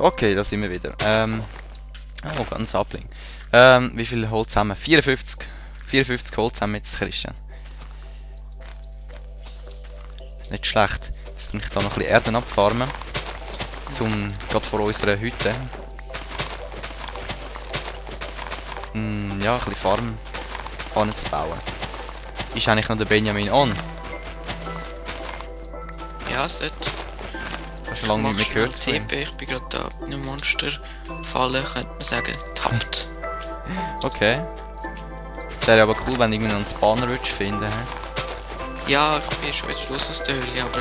Okay, da sind wir wieder. Oh, ganz Sapling. Wie viel Holz haben wir? 54. 54 Holz haben wir jetzt, Christian. Nicht schlecht. Jetzt tue ich da noch ein bisschen Erden abfarmen. Gerade vor unserer Hütte. Ja, ein bisschen Farm anzubauen. Ist eigentlich noch der Benjamin on? Ja, es sollte. Hast du lange nicht mehr gehört von ihm? TP, ich bin gerade da in einem Monster-Falle, könnte man sagen, tappt. Okay. Es wäre aber cool, wenn du einen Spawner finden würdest. Ja, ich bin schon wieder Schluss aus der Höhle, aber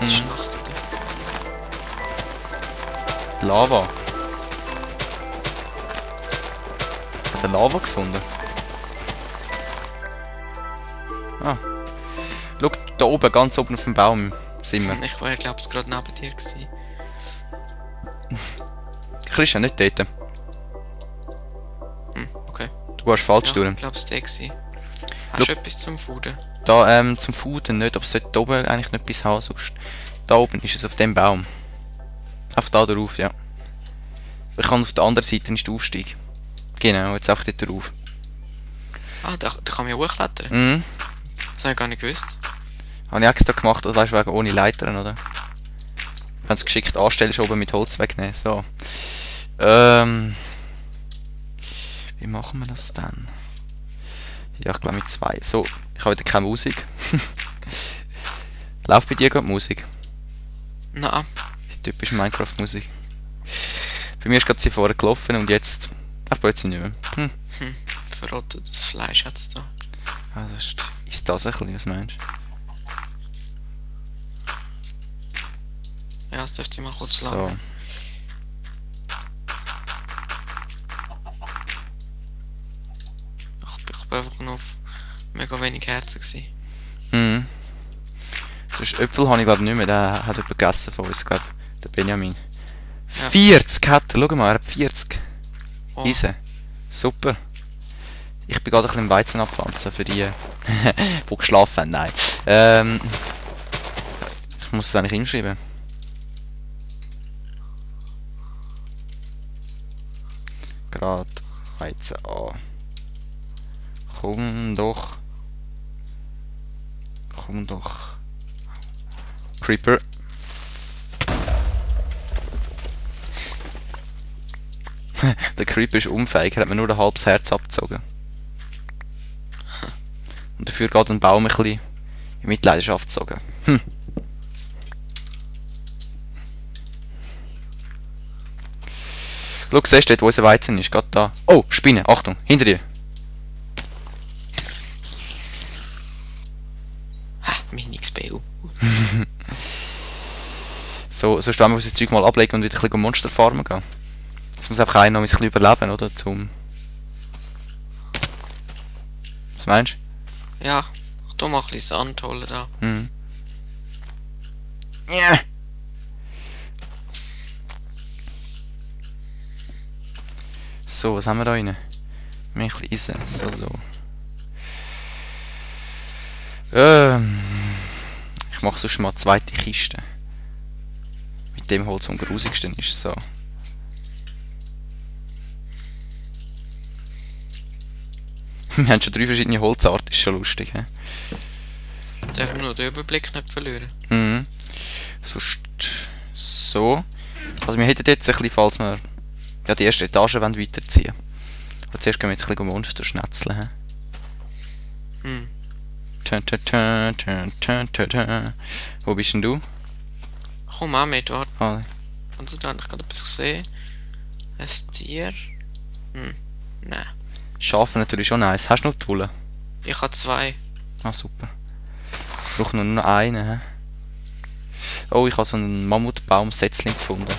es ist Nacht. Lava. Hat er Lava gefunden? Ah. Schau, da oben, ganz oben auf dem Baum sind wir. Ich war, glaube ich, gerade neben dir gewesen. Christian, nicht dort. Okay. Du gehst falsch Ja, durch. ich glaube, es war der gewesen. Hast du etwas zum Fooden? Da, zum Fooden nicht, aber es sollte da oben eigentlich nicht etwas haben, sonst. Da oben ist es auf dem Baum. Einfach da drauf, ja. Ich kann auf der anderen Seite nicht Aufstieg. Genau, jetzt auch dort drauf. Ah, da kann man ja hochklettern. Mhm. Das habe ich gar nicht gewusst. Habe ich extra gemacht, oder weißt du, wegen ohne Leitern, oder? Wenn es geschickt anstellst, oben mit Holz wegnehmen. So. Wie machen wir das dann? Ja, ich glaube mit 2. So, ich habe wieder keine Musik. Läuft bei dir gerade Musik? Nein. Typisch Minecraft-Musik. Bei mir ist gerade sie vorher gelaufen und jetzt. Ach, plötzlich nicht mehr. Verrottetes Fleisch hat es da. Also ist das ein bisschen, was meinst du? Ja, das dürfte ich mal kurz So. laden. Ich bin einfach nur auf mega wenig Herzen gewesen. Mhm. Sonst Äpfel habe ich glaube nicht mehr, der hat jemand gegessen von uns, glaube der Benjamin. Ja. 40 hat er, schau mal, er hat 40. Oh. Easy. Super. Ich bin gerade ein bisschen im Weizen abpflanzen für die, die geschlafen haben. Nein. Ich muss es eigentlich hinschreiben. Gerade Weizen an. Komm doch. Komm doch. Creeper. Der Creeper ist unfähig, er hat mir nur ein halbes Herz abgezogen. Und dafür geht ein Baum ein bisschen in Mitleidenschaft gezogen. Schau, siehst du dort, wo unser Weizen ist? Gerade da. Oh, Spinne, Achtung, hinter dir. Ha, mein XPU. So, sonst wollen wir unser Zeug mal ablegen und wieder ein bisschen Monster farmen gehen. Es muss einfach einer noch ein bisschen überleben, oder? Was meinst du? Ja, ich tu mal ein bisschen Sand holen da. Yeah. So, was haben wir da rein? Wir haben ein bisschen Eisen. Ich mache sonst mal eine zweite Kiste. Mit dem Holz am grusigsten ist so. Wir haben schon 3 verschiedene Holzarten, ist schon lustig, he? Darf man nur den Überblick nicht verlieren. Mhm. Sonst so. Also wir hätten jetzt ein bisschen, falls wir ja, die erste Etage weiterziehen wollen. Aber zuerst gehen wir jetzt ein bisschen Monster schnetzeln. Wo bist denn du? Komm auch mit, warte. Ah, Und da habe ich gerade etwas gesehen. Ein Tier. Nein. Schafe natürlich schon nice. Hast du noch die Wolle? Ich habe 2. Ah, super. Ich brauche nur noch einen. He? Oh, ich habe so einen Mammutbaum-Setzling gefunden.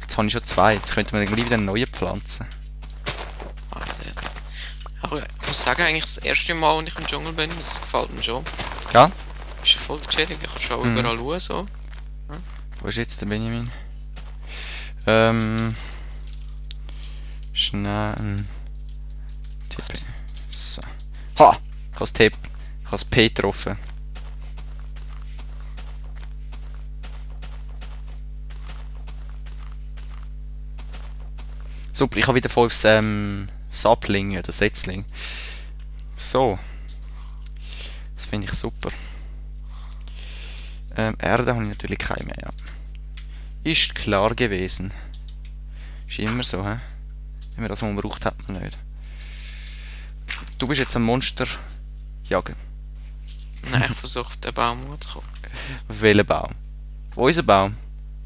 Jetzt habe ich schon 2. Jetzt könnte man gleich wieder einen neuen pflanzen. Aber ich muss sagen, eigentlich das erste Mal, wenn ich im Dschungel bin, das gefällt mir schon. Ja? Ist ja voll chillig, ich kann schon überall schauen, so. Wo ist jetzt der Benjamin? Schnell ein Tipp. So. Ha! Ich habe das Tipp. Ich habe das P getroffen. Super, ich habe wieder 5 Sapling oder Setzling. So. Das finde ich super. Erde habe ich natürlich keine mehr, ja. Ist klar gewesen. Ist immer so, hä? Wenn man das mal braucht, hat man nicht. Du bist jetzt ein Monster jagen. Nein, ich versuche den Baum hochzukommen. Auf welchen Baum? Wo unser Baum?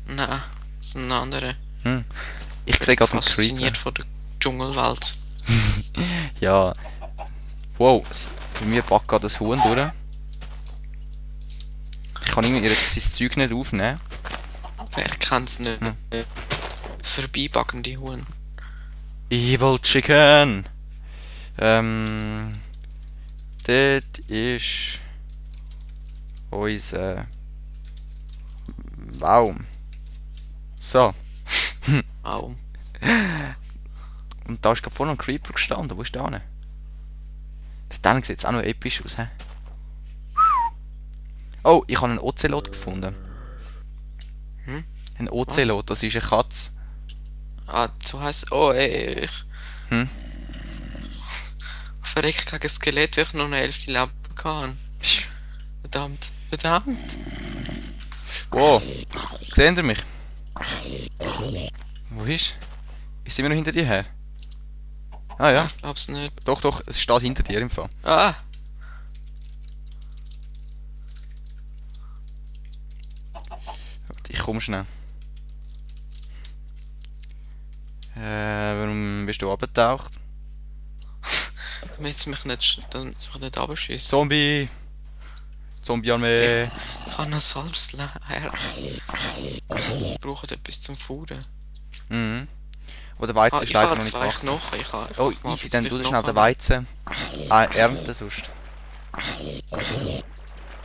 Nein, das ist ein anderer. Hm. Ich sehe gerade einen Creeper. Fasziniert von der Dschungelwelt. Ja. Wow, bei mir packt gerade das Huhn durch. Ich kann irgendwie sein Zeug nicht aufnehmen. Wer kennt es nicht? Hm. Das vorbeibackende Huhn. Evil Chicken! Das ist unser Baum. So. Baum. Und da ist gerade vorne ein Creeper gestanden. Wo ist der hin? Der sieht jetzt auch noch episch aus, hä? Oh, ich habe einen Ozelot gefunden. Hm? Ein Ozelot, das ist eine Katze. Ah, so heisst. Oh, ey, ich. Hm? Verreckt gegen Skelett, weil ich nur eine 11. Leben hatte. Verdammt. Verdammt. Wow. Seht ihr mich? Wo ist? Ist sie immer noch hinter dir her? Ah ja. Ich glaub's nicht. Doch, doch, es steht hinter dir im Fall. Ah! Ich komme schnell. Warum bist du abgetaucht? Damit es mich nicht abschießt. Zombie! Zombie-Armee! Ich habe ein halbes Herz. Ich brauche etwas zum Fuhren. Mhm. Oh, der Weizen ist Ich leider habe noch nicht 2 gewachsen. Knochen. Ich Oh, mach easy, jetzt dann nicht du noch schnell den einen. Weizen ernten sonst.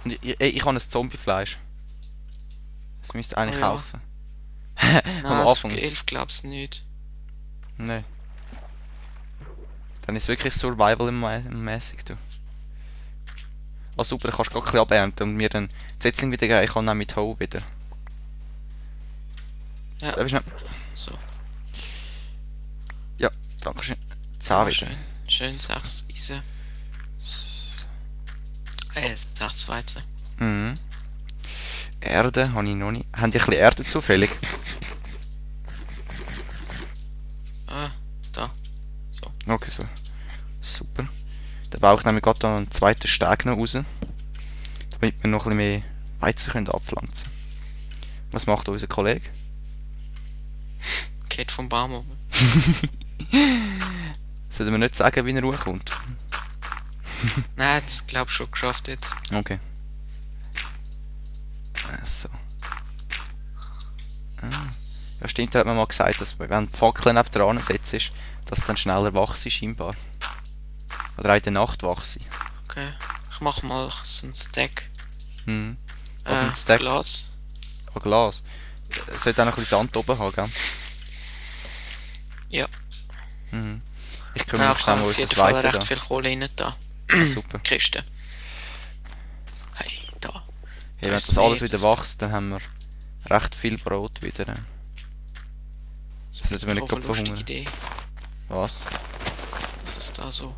Und ich habe ein Zombiefleisch. Das müsst ihr eigentlich Oh ja. kaufen. Nein, Am das Anfang. 11 glaub's nicht. Nein. Dann ist es wirklich Survival-mäßig, du. Oh super, du kannst gerade ein bisschen abernten und mir dann die Setzling wieder geben. Ich kann dann mit Hoe wieder. Ja. Darf ich schnell? So. Ja, danke schön. 10 wieder. Schön 6 Eisen. 6 Weizen. Mhm. Erde habe ich noch nicht. Haben die ein bisschen Erde zufällig? Ah, da. Okay, so. Super. Dann baue ich nämlich gerade dann einen zweiten Steg noch raus. Damit wir noch ein bisschen mehr Weizen können abpflanzen können. Was macht unser Kollege? Geht vom Baum oben. Sollten wir nicht sagen, wie er hochkommt? Nein, das glaub ich schon geschafft jetzt. Okay. So. Ja stimmt, da hat man mal gesagt, dass wenn die Fackel neben dran setzt, dass dann schneller wachsen scheinbar. Oder auch in der Nacht wachsen. Okay. Ich mach mal so einen Stack. Mhm. Also ein Stack. Glas. Oh, Glas. Es sollte auch noch ein bisschen Sand oben haben, gell? Ja. Mhm. Ich kümmere Ja, mich ich schnell habe um auf jeden unser Fall Weizen recht da. viel Kohle rein da. Super. Kiste. Hey, da. Ja, wenn ist das alles mehr, wieder das- wächst, dann haben wir recht viel Brot wieder. Das sollten wir nicht eine gerade lustige verhungern. Idee. Was? Das ist da so.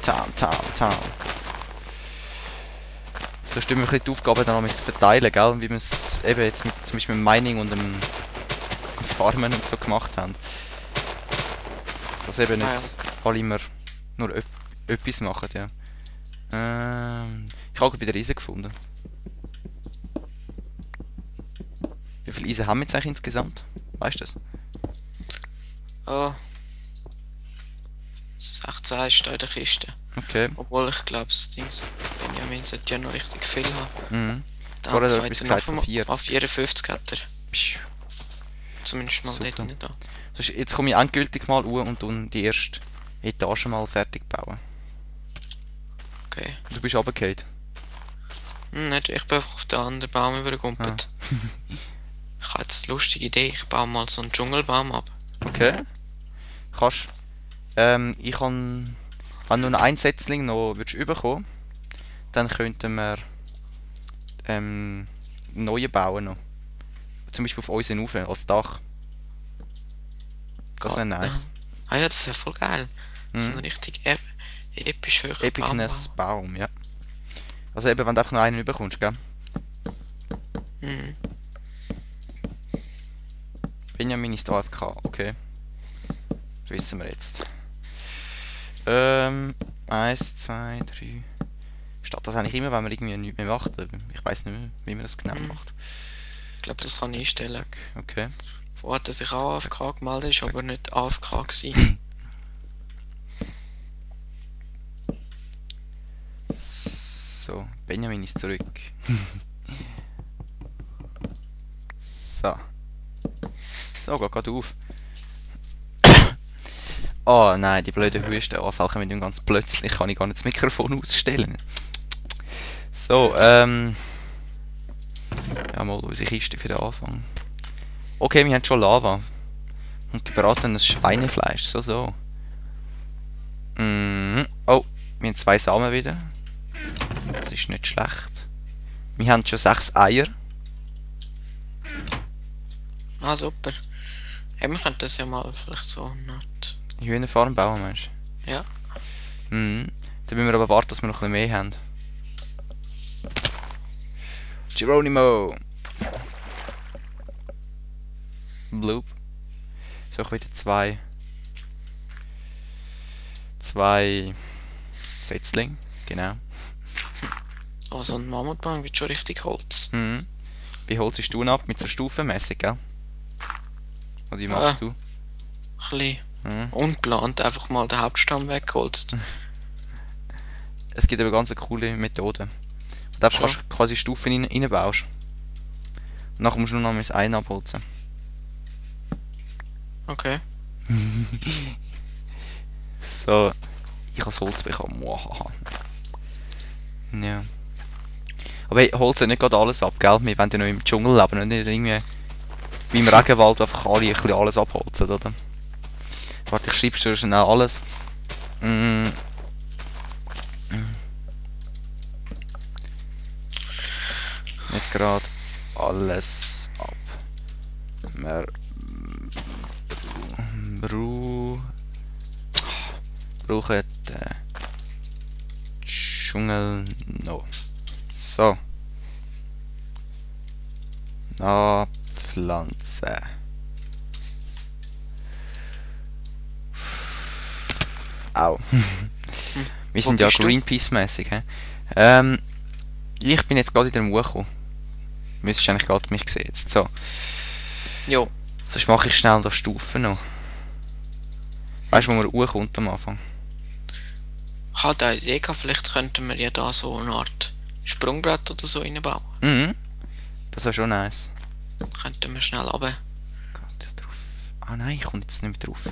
Town. So stimmen wir ein bisschen die Aufgaben dann noch verteilen, gell? Wie wir es eben jetzt mit, zum Beispiel mit dem Mining und dem Farmen und so gemacht haben. Dass eben nicht Ah, ja. alle immer nur etwas machen, ja. Ich habe wieder Eisen gefunden. Wie viel Eisen haben wir jetzt eigentlich insgesamt? Weißt du das? Oh. 16 steht in der Kiste. Okay. Obwohl ich glaube, das Dings Benjamin sollte ja noch richtig viel haben. Mhm. Da Vorher hat hat er etwas gesagt von 40. 54 hat er. Pschuh. Zumindest mal Super. dort nicht da. So, jetzt komme ich endgültig mal und die erste Etage mal fertig bauen. Okay. Du bist runtergefallen. Nicht, ich bin einfach auf den anderen Baum übergegumpelt. Ich habe jetzt eine lustige Idee, ich baue mal so einen Dschungelbaum ab. Okay. Kannst. Ich kann. Wenn du noch ein Setzling noch würdest überkommen, dann könnten wir neue bauen noch. zum Beispiel auf unseren Rauf, als Dach. Das wäre nice. Ah ja, das wäre voll geil. So Mhm. ein richtig episch hoher Epicness Baum. Baum, ja. Also eben, wenn du einfach noch einen überkommst, gell? Mhm. Benjamin ist AFK, okay. Das wissen wir jetzt. 1, 2, 3. Steht das eigentlich immer, wenn man irgendwie nichts mehr macht? Ich weiß nicht mehr, wie man das genau macht. Ich glaube, das kann ich einstellen. Okay. Vorher hat er sich auch AFK gemeldet, ist aber nicht AFK gewesen. So, Benjamin ist zurück. So. So, geht gerade auf. Oh nein, die blöden Hustenanfälle kommen nicht ganz plötzlich. Kann ich gar nicht das Mikrofon ausstellen. So, ja mal unsere Kiste für den Anfang. Okay, wir haben schon Lava. Und gebratenes Schweinefleisch, so. Oh, wir haben 2 Samen wieder. Das ist nicht schlecht. Wir haben schon 6 Eier. Ah, super. Ja, wir könnten das ja mal vielleicht so nicht. Hühnerfarm bauen, meinst Ja. du? Dann müssen wir aber warten, dass wir noch ein bisschen mehr haben. Geronimo! Bloop. So, ich wieder 2 Setzlinge, genau. Oh, so ein Mammutbaum wird schon richtig Holz. Wie holst du ihn ab? Mit so stufenmäßig, gell? Oder wie machst du? Ein bisschen unplant, einfach mal den Hauptstamm weggeholzt. Es gibt aber ganz eine coole Methode. Du einfach Schon. quasi Stufen reinbaust. Und nachher musst du nur noch das Ein abholzen. Okay. So, ich habe das Holz bekommen. Muahaha. Ja. Aber hey, holzen nicht gerade alles ab, gell? Wir wollen ja noch im Dschungel leben und nicht irgendwie wie im Regenwald wo einfach alle ein bisschen alles abholzen, oder? Warte, ich schreib's dir schnell alles. Nicht gerade alles ab. Wir brauchen den Dschungel noch. So. Na, Pflanze. Au. Wir sind ja bist du? Greenpeace-mäßig, hä? Ich bin jetzt gerade in der Mauer gekommen. Müsstest eigentlich gerade mich sehen jetzt. So. Jo. Sonst mache ich schnell da Stufen noch. Weißt du, wo man hochkommt am Anfang? Ich hatte eine Idee gehabt, vielleicht könnten wir ja da so eine Art Sprungbrett oder so reinbauen. Mhm. Das wäre schon nice. Könnten wir schnell runter. Geht drauf. Ah nein, ich komme jetzt nicht mehr drauf.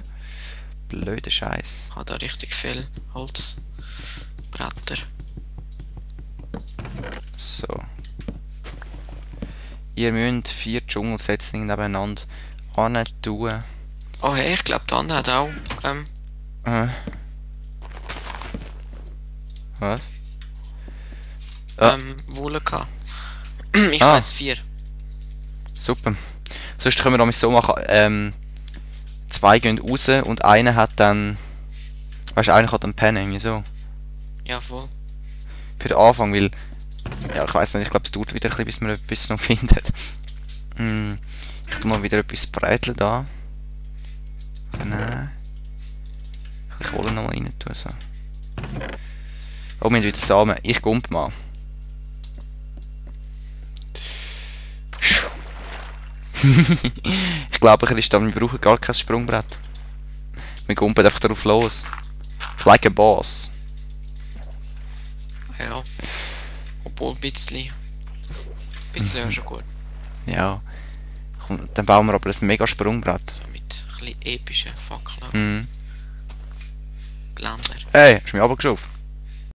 Blöder Scheiß. Ich habe da richtig viel Holzbretter. So. Ihr müsst 4 Dschungelsetzlinge nebeneinander hin tun. Oh hey, ich glaube, der andere hat auch Was? Wolle gehabt. Ich habe jetzt 4. Super. Sonst können wir damit so machen, 2 gehen raus und einer hat dann... Weißt du, einer hat dann pennen, irgendwie so. Ja, voll. Für den Anfang, weil... Ja, ich weiß nicht, ich glaube es dauert wieder ein bisschen, bis man etwas noch findet. Ich tu mal wieder etwas bräteln da. Nein. Ich Kohle noch mal rein tun, so. Oh, wir haben wieder Samen. Ich gump mal. Ich glaube, wir brauchen gar kein Sprungbrett. Wir gumpen einfach darauf los. Like a boss. Ja. Obwohl ein bisschen. Ein bisschen wäre schon gut. Ja. Komm, dann bauen wir aber ein mega Sprungbrett. So mit ein bisschen epischen Fackeln. Geländer. Hey, hast du mich runtergeschaut?